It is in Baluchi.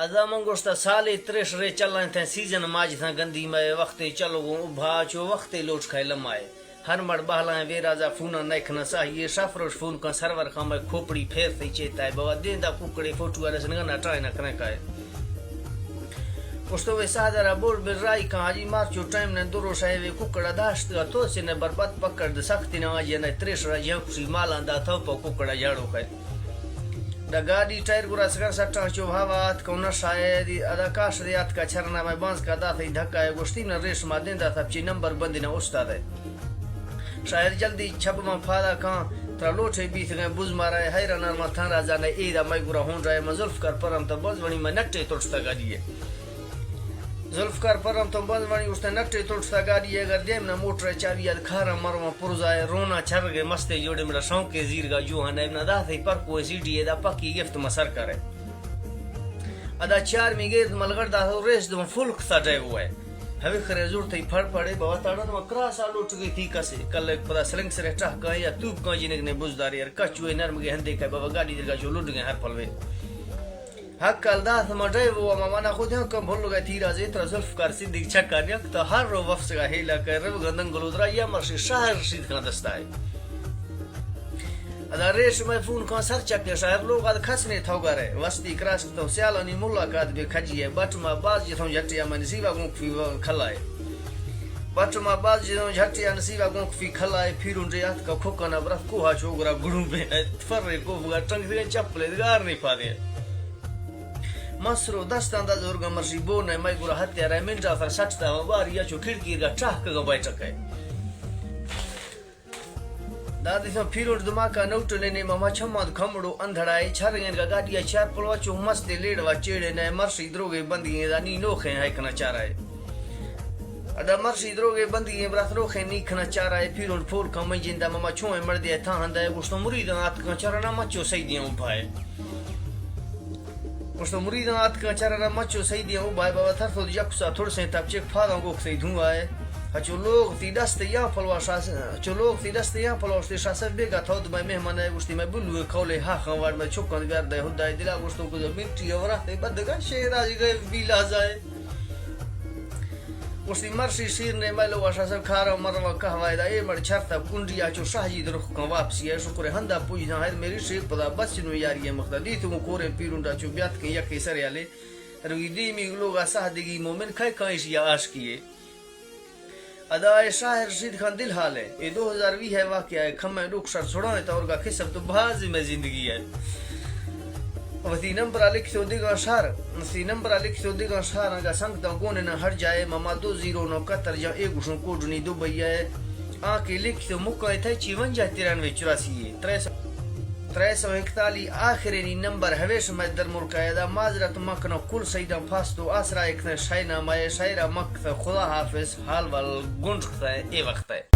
ادا من گوشتا سالے تریش رے چلائیں تھیں سیزن ماجتاں گندی مئے وختے چلو گوں ابھا چو وختے لوٹ کھائے لمائے۔ ہر مڑ بہلائیں ویرازا فوناں نئے کھنا ساہیے شف روش فون کن سرور خاں مئے کھوپڑی پھیر تئی چیتائے بوا دیندا ککڑے فوٹو والے سنگا نہ ٹائے نہ کریں کائے۔ پشتو وے ساہدارا بول بل رائی کن حاجی مارچو ٹائم نے دو روش آئے وے ککڑا داشت گا تو سے نے برباد پکڑ دے سختی نے آجی نے تریش را جیاں کسی مالاں دا تھو پا ککڑا جھاڑو کھائے۔ دا گاڈی ٹائر گورا سکر سٹاں چو ہوا آتکو نہ شاید ادا کاش دے آتکا چھرنا مئے بانز کا دات ای دھکا ہے گوشتی نہ ریش ما دیندا تھا چی نمبر بندی نہ استاد ہے۔ شاید جلدی چھپ ما پھادا کاں ترا لوٹے بیت گئے بز مارا ہے حیران ما تھان رازا نے ایدا مئے گورا ہونڈا ہے من ذوالفقار پرم تو بز ونی مئے نٹے ترٹتا گاڈی ہے۔ ذوالفقار پرم تو بند ونی اشتے نٹے ترٹتا گاڑی اگر دیم نہ موٹر چاوی اد کھارا مرواں پرزائے رونا چھرگے مستے جوڑے مڑا شوقے زیرگا جوہان ایب نہ داتے پر کوئی سیٹی ادا پکی گفت مسر کرے۔ ادا چار می گیرد ملغڑ دا تو ریس دو فل کتا ڈے ہوئے۔ ہوی خرے زور تئی پھڑ پھڑے بوا تاڑا تو کراسا لوٹ گئی تھی کسے کل پدا سلنگ سرے ٹاہ کان یا توپ کان جنگ نے بزداری ار کچوے نرم گے ہندے کہ بابا گاڑی درگا جو لوٹ گئے ہر پلوے۔ حق کل دات ما ڈیو و ما منا خود ہم کم بھل گئے تیرا زیترا ذوالفقار صدیق چکر یک تو ہر رو وفس کا ہیلا کر رو گندن گلودرا یا مرشی شاہ رشید خان دستا ہے۔ ادا ریش میں فون کان سر چکے شاعر لوگ اد کھس نے تھو گرے وستی کراس تو سیالانی ملاقات بے کھجی ہے بٹ ما باز جتوں جھٹیا میں نصیبا گوں کفی کھلائے۔ بٹ ما باز جتوں جھٹیا نصیبا گوں کفی کھلائے پھیروں ڈے ات کا کھوکا نہ برت کوہا چوگرا گڑوں بے ہے۔ فرے کوفگا ٹنگ دے چپلے گار نہیں پا دے۔ مسرو دستان دا زورگا مرشی بو نئے مئے گورا ہتیارا منٹا سر سٹتا و باریا چو کھڑکی گا ٹاہ کگا بیٹھک ہے۔ دادی سو پھیروٹ دماکا نوٹ لینے مما چھماد کھمڑو اندھڑائے چھرگین گا گاڈیا چار پلوا چو مستے لیڑوا چیڑے نئے مرشی دروگے بندگی دا نی نوخیں ہے کنا چارائے۔ ادا مرشی دروگے بندگی برات روخیں نی کھنا چارائے پھیروٹ پھول کھمیں جندا مما چھوئیں مردی ہے تھا ہندا ہے گوشتو مریداں آتکاں چرنا مچو سیدیاں ابھائے۔ گوشتو مریداں آتکاں چرنا مچو سیدیاں ابھائے بابا تھر تو یک سا تھوڑ سے تپ چک پھاگاں گوک سے دھوں آئے۔ ہچو لوگ تی دست یا پلوا شاس، چو لوگ تی دست یا پلوا شتے شاسف بیگا تھود مئے مہمان ہے گوشتی مئے بلوے کھولے ہا خان واڑ مئے چھکاں بیار دے ہدائے دلا گوشتو کو مٹی اورا تے بدگا شیر آج گئے بیلا زائے۔ گوشتی مرشی شیر نے مئے لوگا شاسف کھارا مروا کہوائے دا اے مڑ چھرتا کنڈیا چو شاہ جی درخ کن واپسی ہے شکر ہندا پوج نہ ہے میری شیر پدا بس نو یاری ہے مخدا دی تو کورے پیرونڈا چو بیات کے یکے سر یالے۔ روی دیمی لوگا ساہ دگی مومن کھائے کائش یا عاشقی ہے۔ ادا اے شاہ رشید خان دل حال ہے۔ اے دو ہزار ویہ ہے واقعہ ہے۔ کھمیں لوگ شر چھڑائیں تورگا کسب تو بازی میں زندگی ہے۔ وتی نمبر لکھ تو دگا شہر، وتی نمبر لکھ تو دگا شہر انگا سنگ دا گونے نہ ہر جائے مما دو زیرو نو قطر جا اے گوشوں کوڈنی دبئی ہے۔ آ کے لکھ تو مکا ہے تھے چی ونجا ترانوے چوراسی ہے۔ ترے سو ترے سو اکتالی آخرینی نمبر ہویش مئے در ملک ء ادا معذرت مکنو کل سیداں پاس تو آسرا اکتن شئے نام ء شئے را مکتن خدا حافظ حال ول گنڈ کتن اے وقت ء۔